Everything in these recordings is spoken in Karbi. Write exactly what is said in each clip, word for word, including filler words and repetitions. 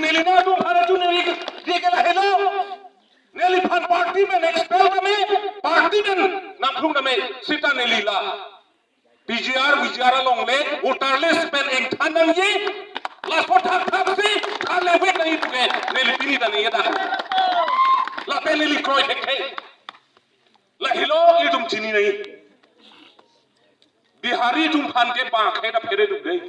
Neli nangtum aphan atum neli, neli ke lahelo. Neliphan party pen expel tame, party pen nangphlung tame, seta neli la P G R, V G R along le voter list pen ingthan nangji. Laso thakthak si thanle wet nangji puke neli pini ta neli dak. Lapen neli kroi thekthe. Lahelo, itum chini nangji. Bihari atum aphan ke bang akhei ta phere duk dei.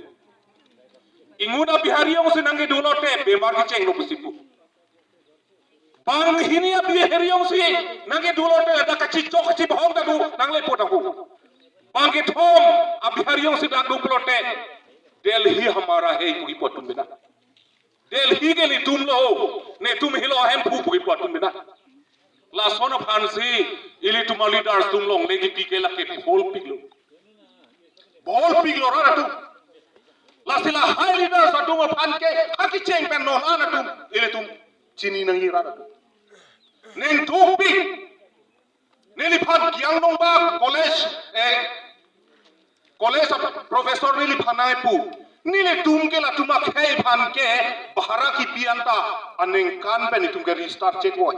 Inut a Bihari jongsi nangkedo lote bemar kechenglo pusi pu. Banghini a Bihari jongsi nangkedo lote dak kachichok kachibahong ta do nangle po ta ho. Bang kethom a Bihari jongsi dak do pulote Delhi hamara hai pu kipu atum bina. Delhi ke netum lo, netum helo ahem pu pu kipu atum bina. Lason aphansi ilitum a leaders atum longle kipi ke lake bol piklo. Bol piklo rat atum. Lasi lahai leaders atum aphan ke akicheng pen non an atum ilitum chini nangji rat atum. Neng thupik. Neliphan Kiang Nangbak College, eh, college a professor neliphan nangpu. Nelitum ke latum akhei aphan ke bhara kipi anta aningkan pen itum ke register chekvoi.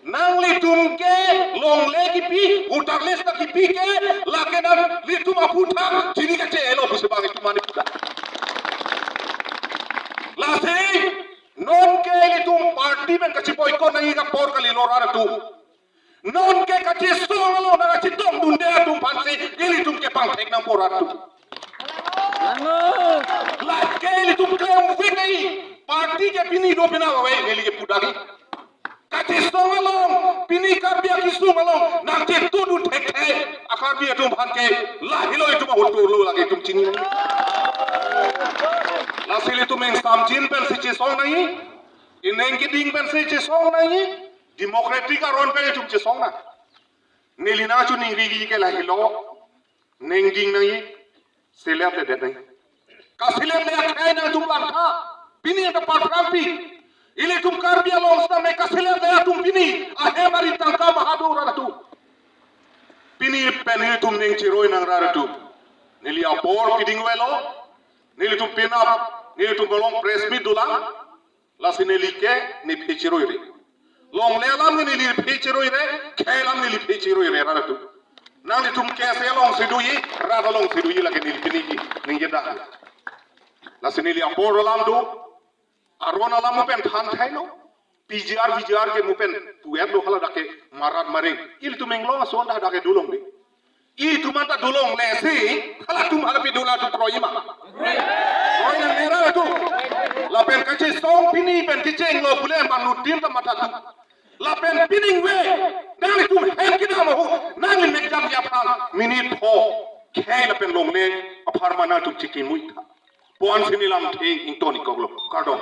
Nanglitum ke longle kipi, voter list ta kipi ke, lake nanglitum aphuthak chini kachelo pusi bang itum mani puda. Lasi non ke ilitum party pen kachiboycott nangji apor kalilo rat atum. Non ke kachesong along nangkachidondunde atum aphansi ilitum ke pangthek nangpo rat atum. Lake ilitum klem vek nangji, party ke pini do pina awai neli ke pudagi. Kachesong along pini Karbi akesung along nangchetudun thekthe a Karbi atum aphan ke lahelo itum ahut lo lake itum chini. Lasi ilitum ingsamjin pensi chesong nangji, ineng keding pensi chesong nangji, democratic aron pen itum chesong nang. Neli nangchiningri ke lahelo, neng ding nangji, selet le det nangji. Kaselet le akhei nangtum langtha, pini anta parprangpi. Ilitum Karbi along sitame kaselet le atum pini ahem ari tangka mahado rat atum. Pini pen ilitum neng chiroi nang rat atum. Neli apor keding avelo, nelitum penap, nelitum along press meet dolang. Lasi neli ke nephi chiroire. Longle alam ke neliphi chiroire, khei alam neliphi chiroire rat atum. Nanglitum ke se alongsi doji, rat alongsi doji lake neli pini ji, ningje dak. Lasi neli apor alam do, aron alam mo pen than thailo. P G R, V G R ke mo pen puet lo hala dak ke marat mareng. Ilitum inglong ason dak dak ke dolong de. Itum anta dolongle si, halatum halapi dolang atum kroima. Kroi nangne rat atum. Lapen kachesong pini pen kechenglo pule manutin ta matha atum. Lapen pining ve, nanglitum hem kedam ahut, nangli mekjam aphan, minute pho, khei lapen longle, apharman atum chikimui tha. Puan sini lamthe ingtoni koklo, kardom.